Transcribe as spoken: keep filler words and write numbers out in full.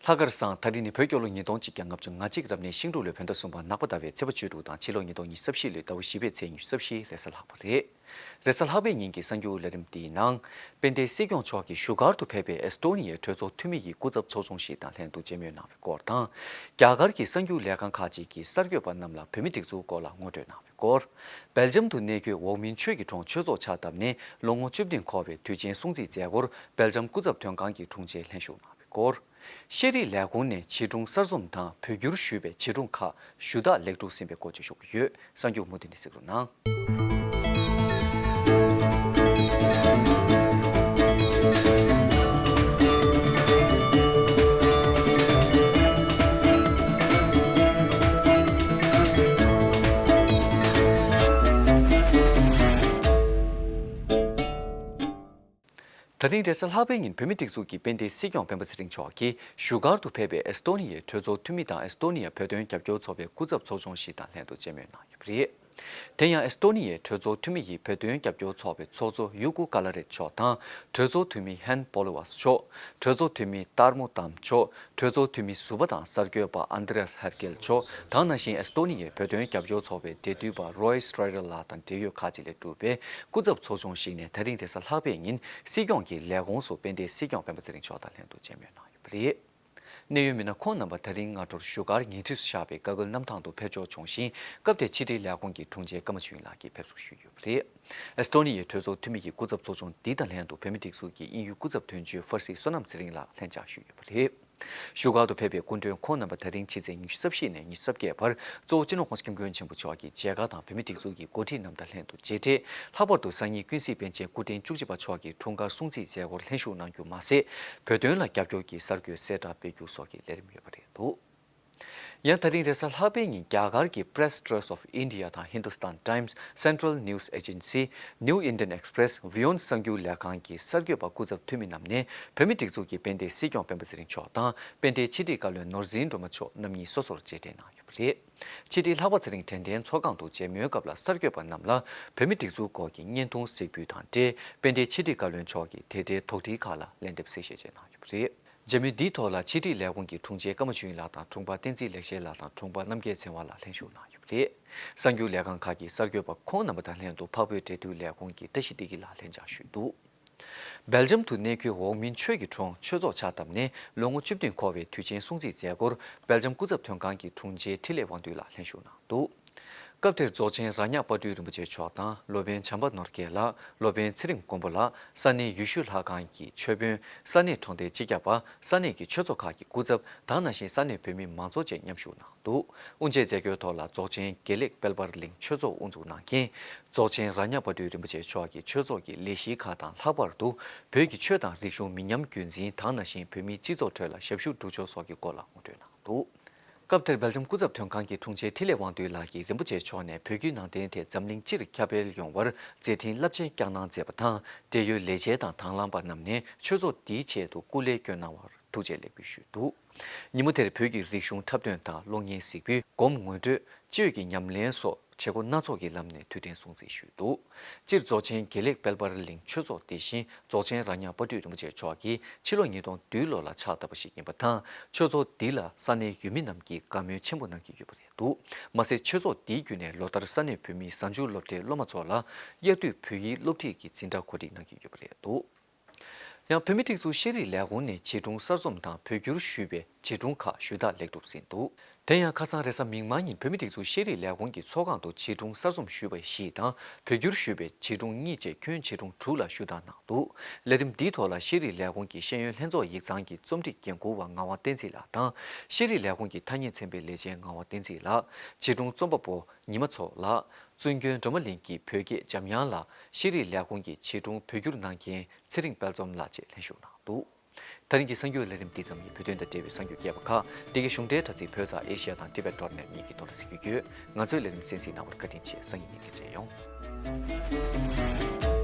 ལྷག་དཀར་བཟང་། ད་རིང་ནི་བོད་རྒྱལ་ལོ་ཉིས་སྟོང་གཅིག་བརྒྱ་ལྔ་བཅུ་ང་གཅིག་རབ་གནས་ཤིང་འབྲུག་ལོའི་བོད་ཟླ་གསུམ་པ་ནག་པ་ཟླ་བའི་ཚེས་པ་བཅུ་དྲུག་དང་ཕྱི་ལོ་ཉིས་སྟོང་ཉི་ཤུ་རྩ་བཞི་ལོའི་ཟླ་བ་བཞི་པའི་ཚེས་ཉི་ཤུ་རྩ་བཞི་རེས་གཟའ་ལྷག་པ་རེད། རེས་གཟའ་ལྷག་པའི་ཉིན་གྱི་གསར་འགྱུར་ལས་རིམ་འདིའི་ནང་། དཔལ་ལྡན་སྲིད་སྐྱོང་མཆོག་གིས་བཞུགས་སྒར་དུ་ཕེབས་པའི་ཨེས་ཏོ་ནི་ཡའི་གྲོས་ཚོགས་འཐུས་མི་ཡི་སྐུ་ཚབ་ཚོགས་ཆུང་ཞིག་དང་ལྷན་དུ་མཇལ་མོལ་གནང་བའི་སྐོར་དང་། རྒྱ་གར་གྱི་གསར་འགྱུར་ལས་ཁང་ཁག་ཅིག་གིས་གསར་འགོད་པ་རྣམས་ལ་བོད་མི་སྒྲིག་འཛུགས་སྐོར་ལ་ངོ་སྤྲོད་གནང་བའི་སྐོར། སྦེལ་ཇམ་དུ་གནས་འཁོད་འོག་མིན་ཆོས་ཀྱི་གྲོང་ཆོས་ཚོགས་ཕྱག་བཏབ་ནས་ལོ་ངོ་བཅུ་བདུན་འཁོར་བའི་དུས་ཆེན་སྲུང་བརྩིའི་མཛད་སྒོར་སྦེལ་ཇམ་སྐུ་ཚབ་དོན་ཁང་གི་དྲུང་ཆེས་ལྷན་ཞུགས་གནང་བའི་སྐོར། ཤེས་རིག་ལས་ཁུངས་ནས་བྱིས་སྒྲུང་གསར་རྩོམ་དང་བོད་བསྒྱུར་ཞུས་པའི་བྱིས་སྒྲུང་ཁག་ཞུ་དག་ལེགས་གྲུབ་ཟིན་པའི་སྐོར་བཅས་ཞུ་གི་ཡོད། གསར་འགྱུར་མུ་མཐུད་ནས་གཟིགས་རོགས་གནང་། ད་རིང་རེས་གཟའ་ལྷག་པའི་ཉིན་བོད་མིའི་སྒྲིག་འཛུགས་ཀྱི་དཔལ་ལྡན་སྲིད་སྐྱོང་སྤེན་པ་ཚེ་རིང་མཆོག་གིས་བཞུགས་སྒར་དུ་ཕེབས་པའི་ཨེས་ཏོ་ནི་ཡའི་གྲོས་ཚོགས་འཐུས་མི་དང་ཨེས་ཏོ་ནི་ཡ་བོད་དོན་རྒྱབ་སྐྱོར་ཚོགས་པའི་སྐུ་ཚབ་ཚོགས་ཆུང་ཞིག་དང་ལྷན་དུ་མཇལ་མོལ་གནང་ཡོད་པ་རེད། དེ་ཡང་ཨེས་ཏོ་ནི་ཡའི་གྲོས་ཚོགས་འཐུས་མི་ཡིས་བོད་དོན་རྒྱབ་སྐྱོར་ཚོགས་པའི་ཚོགས་གཙོ་ཡུ་ཀུ་ཀ་ལ་རེད་མཆོག་དང་གྲོས་ཚོགས་འཐུས་མི་ཧན་པོ་ལི་ཝཱས་མཆོག་གྲོས་ཚོགས་འཐུས་མི་ཏར་མོ་ཏམ་མཆོག་གྲོས་ཚོགས་འཐུས་མི་ཟུར་པ་དང་གསར་འགོད་པ་ཨན་དྲེ་ཡཱས་ཧེར་ཀེལ་མཆོག་དང་ནང་བཞིན་ཨེས་ཏོ་ནི་ཡའི་བོད་དོན་རྒྱབ་སྐྱོར་ཚོགས་པའི་འབྲེལ་མཐུད་པ་རོའི་སི་ཊི་རའི་ཌར་ལགས་དང་འབྲེལ་ཡོད་ཁག་ཅིག་ལས་གྲུབ་པའི་སྐུ་ཚབ་ཚོགས་ཆུང་ཞིག་ནས་ད་རིང་རེས་གཟའ་ལྷག་པའི་ཉིན་སྲིད་སྐྱོང་གི་ལས་ཁུངས་སུ་དཔལ་ལྡན་སྲིད་སྐྱོང་སྤེན་པ་ཚེ་རིང་མཆོག་དང་ལྷན་དུ་མཇལ་མོལ་གནང་ཡོད་པ་རེད། གནད་ཡོད་མི་སྣ་ཁོང་རྣམ་པ་ད་རིང་སྔ་དྲོར་བཞུགས་སྒར་ཉེ་འཁྲིས་སུ་བཞག་པའི་ཀ་གོལ་གནམ་ཐང་དུ་ཕེབས་འབྱོར་བྱུང་ཞིང་། སྐབས་དེར་ཕྱི་དྲིལ་ལས་ཁུངས་ཀྱི་དྲུང་ཆེ་ཀརྨ་ཆོས་དབྱིངས་ལགས་ཀྱིས་ཕེབས་བསུ་ཞུས་ཡོད་པ་རེད། ཨེས་ཏོ་ནི་ཡའི་གྲོས་ཚོགས་འཐུས་མི་ཡི་སྐུ་ཚབ་ཚོགས་ཆུང་འདི་དང་ལྷན་དུ་བོད་མིའི་སྒྲིག་འཛུགས་ཀྱི་དབྱིན་ཡུལ་སྐུ་ཚབ་དོན་གཅོད་ཧྥར་སི་བསོད་ནམས་ཚེ་རིང་ལགས་ལྷན་བཅར་ཞུས་ཡོད་པ་རེད། བཞུགས་སྒར་དུ་ཕེབས་པའི་སྐུ་མགྲོན་ཁོང་རྣམ་པ་ད་རིང་ཕྱི་ཚེས་ཉི་ཤུ་རྩ་བཞི་ནས་ཉི་ཤུ་རྩ་བརྒྱད་བར་གཙོ་བོ་སྤྱི་ནོར་༸གོང་ས་༸སྐྱབས་མགོན་ཆེན་པོ་མཆོག་གི་མཇལ་ཁ་དང་བོད་མིའི་སྒྲིག་འཛུགས་ཀྱི་འགོ་ཁྲིད་རྣམས་དང་ལྷན་དུ་མཇལ་འཕྲད། ལྷག་པར་དུ་སང་ཉིན་ཀུན་གཟིགས་པཎ་ཆེན་སྐུ་ཕྲེང་བཅུ་གཅིག་པ་མཆོག་གི་འཁྲུངས་སྐར་སྲུང་བརྩིའི་མཛད་སྒོར་ལྷན་ཞུགས་གནང་རྒྱུ་མ་ཟད། བོད་དོན་ལ་རྒྱབ་སྐྱོར་གྱི་གསར་འགོད་གསལ་བསྒྲགས་སྤེལ་རྒྱུ་སོགས་ཀྱི་ལས་རིམ་ཡོད་པ་རེད་འདུག་ཡང་ད་རིང་རེས་གཟའ་ལྷག་པའི་ཉིན་རྒྱ་གར་གྱི་Press Trust of India དང་Hindustan Times, Central News Agency, New Indian Express, Vion གསར་འགྱུར་ལས་ཁང་གི་གསར་འགོད་པ་སྐུ་ཚབ་འཐུས་མི་རྣམས་ནས་བོད་མིའི་སྒྲིག་འཛུགས་ཀྱི་དཔལ་ལྡན་སྲིད་སྐྱོང་སྤེན་པ་ཚེ་རིང་མཆོག་དང་དཔལ་ལྡན་ཕྱི་དྲིལ་བཀའ་བློན་ནོར་འཛིན་སྒྲོལ་མ་མཆོག་རྣམ་གཉིས་སོ་སོར་མཇལ་འཕྲད་གནང་ཡོད་པ་རེད། ཕྱི་དྲིལ་ལྷག་པ་ཚེ་རིང་དྲན་རྟེན་ཚོགས་ཁང་དུ་མཇལ་མོལ་སྐབས་ལ་གསར་འགོད་པ་རྣམས་ལ་བོད་མིའི་སྒྲིག་འཛུགས་སྐོར་གྱི་བརྙན་ཐུང་གཟིགས་འབུལ་དང་འབྲེལ་དཔལ་ལྡན་ཕྱི་དྲིལ་བཀའ་བློན་མཆོག་གིས་དེ་འབྲེལ་དོགས་འདྲིའི་ཁག་ལ་ལན་འདེབས་གསལ་བཤད་བཅས་གནང་ཡོད་པ་རེད། མཇལ་མོལ་འདིའི་ཐོག་ལ་ཕྱི་དྲིལ་ལས་ཁུངས་ཀྱི་དྲུང་ཆེ་ཀརྨ་ཆོས་དབྱིངས་ལགས་དང་དྲུང་འཕར་བསྟན་འཛིན་ལེགས་བཤད་ལགས་དང་དྲུང་འཕར་རྣམ་རྒྱལ་ཚེ་དབང་ལགས་ལྷན་ཞུགས་གནང་ཡོད་པ་རེད། གསར་འགྱུར་ལས་ཁང་ཁག་གི་གསར་འགོད་པ་ཁོང་རྣམ་པ་དང་ལྷན་དུ་འཕགས་བོད་འབྲེལ་མཐུད་ལས་ཁུངས་ཀྱི་བཀྲ་ཤིས་བདེ་སྐྱིད་ལགས་ལྷན་བཅར་ཞུས་འདུག་སྦེལ་ཇམ་དུ་གནས་འཁོད་འོག་མིན་ཆོས་ཀྱི་གྲོང་ཆོས་ཚོགས་ཕྱག་བཏབ་ནས་ལོ་ངོ་བཅུ་བདུན་འཁོར་བའི་དུས་ཆེན་སྲུང་བརྩིའི་མཛད་སྒོར་སྦེལ་ཇམ་སྐུ་ཚབ་དོན་ཁང་གི་དྲུང་ཆེ་འཕྲིན་ལས་དབང་འདུས་ལགས་ལྷན་ཞུགས་གནང་འདུག་སྐབས་དེར་རྫོགས་ཆེན་རྭ་ཉག་དཔལ་སྤྲུལ་རིན་པོ་ཆེ་མཆོག་དང་སློབ་དཔོན་བྱམས་པ་ནོར་རྒྱས་ལགས། སློབ་དཔོན་ཚེ་རིང་མགོན་པོ་ལགས། ས་གནས་ཡེ་ཤུ་ལྷ་ཁང་གི་ཆོས་དཔོན། ས་གནས་གྲོང་སྡེའི་སྤྱི་ཁྱབ་པ། ས་གནས་ཀྱི་ཆོས་ཚོགས་ཁག་གི་སྐུ་ཚབ་དང་ནང་བཞིན་ས་གནས་བོད་མི་མང་ཚོགས་བཅས་མཉམ་ཞུགས་གནང་འདུག་དབུ་འབྱེད་མཛད་སྒོའི་ཐོག་ལ་རྫོགས་ཆེན་དགེ་ལེགས་དཔལ་འབར་གླིང་ཆོས་ཚོགས་དབུ་འཛུགས་གནང་མཁན། རྫོགས་ཆེན་རྭ་ཉག་དཔལ་སྤྲུལ་རིན་པོ་ཆེ་མཆོག་གིས་ཆོས་ཚོགས་ཀྱི་ལས་གཞིའི་ཁག་དང་ལྷག་པར་དུ་བོད་ཀྱི་ཆོས་དང་རིག་གཞུང་མི་ཉམས་རྒྱུན་འཛིན་དང་ནང་བཞིན་བོད་མིའི་སྤྱི་ཚོགས་ཁྲོད་ལ་ཞབས་ཞུ་སྒྲུབ་ཕྱོགས་སོགས་ཀྱི་སྐོར་ལ་ངོ་སྤྲོད་གནང་འདུག་སྐབས་དེར་སྦེལ་ཇམ་སྐུ་ཚབ་དོན་ཁང་གི་དྲུང་ཆེ་འཕྲིན་ལས་དབང་འདུས་ལགས་ཀྱིས་རིན་པོ་ཆེ་མཆོག་ནས་བོད་བརྒྱུད་ནང་བསྟན་དེ་འཛམ་གླིང་སྤྱིར་ཁྱབ་སྤེལ་ཡོང་བར་མཛད་འཕྲིན་རླབས་ཆེན་བསྐྱངས་གནང་མཛད་པ་དང་འབྲེལ་ཡོད་ལས་བྱེད་དང་དང་བླངས་པ་རྣམས་ནས་ཆོས་ཚོགས་འདིའི་ཆེད་དུ་སྐུ་ལས་བསྐྱོན་གནང་བར་ཐུགས་རྗེ་ལེགས་འབུལ་ཞུས་འདུག་ཉིན་མོ་དེར་བོད་ཀྱི་རིག་གཞུང་འཁྲབ་སྟོན་དང་གློག་བརྙན་གཟིགས་འབུལ། སྒོམ་ངོ་སྤྲོད། སྤྱི་འོས་ཀྱི་ཉམས་ལེན་སོགས་བྱེད་སྒོ་སྣ་ཚོགས་ཀྱི་ལམ་ནས་དུས་དྲན་སྲུང་བརྩི་ཞུས་འདུག་སྤྱིར་རྫོགས་ཆེན་དགེ་ལེགས་དཔལ་འབར་གླིང་ཆོས་ཚོགས་དེ་བཞིན་རྫོགས་ཆེན་རྭ་ཉག་དཔལ་སྤྲུལ་རིན་པོ་ཆེ་མཆོག་གིས་ཕྱི་ལོ་ཉིས་སྟོང་བདུན་ལོ་ལ་ཕྱག་བཏབ་པ་ཞིག་ཡིན་པ་དང་། ཆོས་ཚོགས་འདི་ལ་ས་གནས་ཡུལ་མི་རྣམས་ཀྱིས་དགའ་མོས་ཆེན་པོ་གནང་གི་ཡོད་པ་རེད་འདུག་མ་ཟད་ཆོས་ཚོགས་འདིའི་བརྒྱུད་ནས་ལོ་ལྟར་ས་གནས་བོད་མིའི་གཟའ་མཇུག་སློབ་གྲྭའི་སློབ་མ་ཚོ་ལ་དབྱར་དུས་བོད་ཡིག་སློབ་ཁྲིད་ཀྱི་འཛིན་གྲྭ་གོ་སྒྲིག་གནང་གི་ཡོད་པ་རེད་འདུག་ཡང་བོད་མིའི་སྒྲིག་འཛུགས་ཤེས་རིག་ལས་ཁུངས་ནས་བྱིས་སྒྲུང་གསར་རྩོམ་དང་བོད་བསྒྱུར་ཞུས་པའི་བྱིས་སྒྲུང་ཁག་ཞུ་དག་ལེགས་གྲུབ་ཟིན་འདུག་དེ་ཡང་ཁ་སང་རེས་གཟའ་མིག་དམར་ཉིན་བོད་མིའི་སྒྲིག་འཛུགས་ཤེས་རིག་ལས་ཁུངས་ཀྱི་ཚོགས་ཁང་དུ་བྱིས་སྒྲུང་གསར་རྩོམ་ཞུས་པ་བཞི་དང་བོད་བསྒྱུར་ཞུས་པའི་བྱིས་སྒྲུང་གཉིས་བཅས་ཁྱོན་བྱིས་སྒྲུང་དྲུག་ལ་ཞུ་དག་གནང་འདུག་ལས་རིམ་འདིའི་ཐོག་ལ་ཤེས་རིག་ལས་ཁུངས་ཀྱི་ཤེས་ཡོན་ལྷན་ཚོགས་ཡིག་ཚང་གི་རྩོམ་སྒྲིག་འགན་འཁུར་བ་ངག་དབང་བསྟན་འཛིན་ལགས་དང་། ཤེས་རིག་ལས་ཁུངས་ཀྱི་ཐ་སྙད་ཚན་པའི་ལས་བྱེད་ངག་དབང་བསྟན་འཛིན་ལགས། བྱིས་སྒྲུང་རྩོམ་པ་པོ་ཉི་མ་མཚོ་ལགས། བཙུན་དགོན་སྒྲོལ་མ་གླིང་གི་བོད་དགེ་འཇམ་དབྱངས་ལགས། ཤེས་རིག་ལས་ཁུངས་ཀྱི་བྱིས་སྒྲུང་བོད་བསྒྱུར་གནང་མཁན་ཚེ་རིང་དཔལ་འཛོམས་ལགས་བཅས་ལྷན་ཞུགས་གནང་འདུག་ད་རིང་གི་གསར་འགྱུར་ལས་རིམ་འདི་ཙམ་ཡིན། བོད་དོན་དང་འབྲེལ་བའི་གསར་འགྱུར་རྒྱས་པ་ཁག་འདི་གའི་གཞུང་འབྲེལ་དྲ་ཚིགས་བོད་ཚགས་ཨེ་ཤི་ཡ་དང་ཊི་བེཊ་ཌོཊ་ནེཊ་གཉིས་ཀྱི་ཐོག་ལ་གཟིགས་རྒྱུ་ཡོད། ང་ཚོའི་ལས་རིམ་གསན་གཟིགས་གནང་བར་བཀའ་དྲིན་ཆེ། སང་ཉིན་ཉིན་གཅིག་མཇལ་ཡོང་།